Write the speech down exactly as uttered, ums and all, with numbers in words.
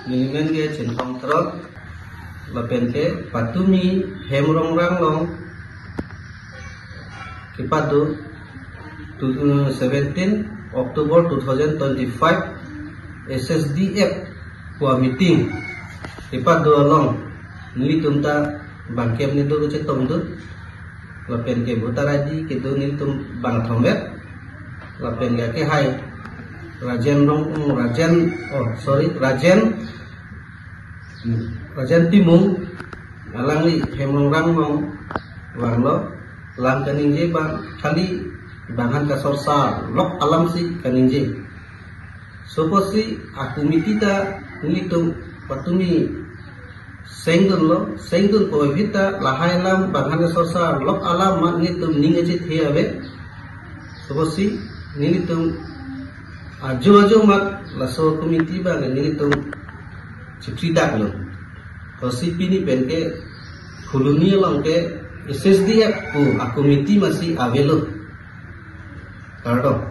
Nelimen ke Chinthong Therot, lapen ke patumi Hemrongrang along kepado to, seventeen October two thousand twenty-five S S D F pu a meeting kepado along nelitum ta bangkep nido kachetong do. Lapen ke voter I D kedo nelitum bangthom vet. Lapen ke akehai Rajen Rong, Rajen, oh, sorry, Rajen, Rajen Timung, alangli Hemrongrang along vanglo. Lang kaningje abang kali banghan kasorsar lok alam si kaningje. Soposi a committee ta nelitum patumi sengdunlo, sengdun po evita lahai alam banghan kasorsar lok alam amat nelitum ning achethe ave. Soposi nelitum ajo ajo amat laso committee abang nelitum chipsi daklo. Kosi pini pen ke Phuloni along ke S S D F pu a committee masi avelo. Kardom.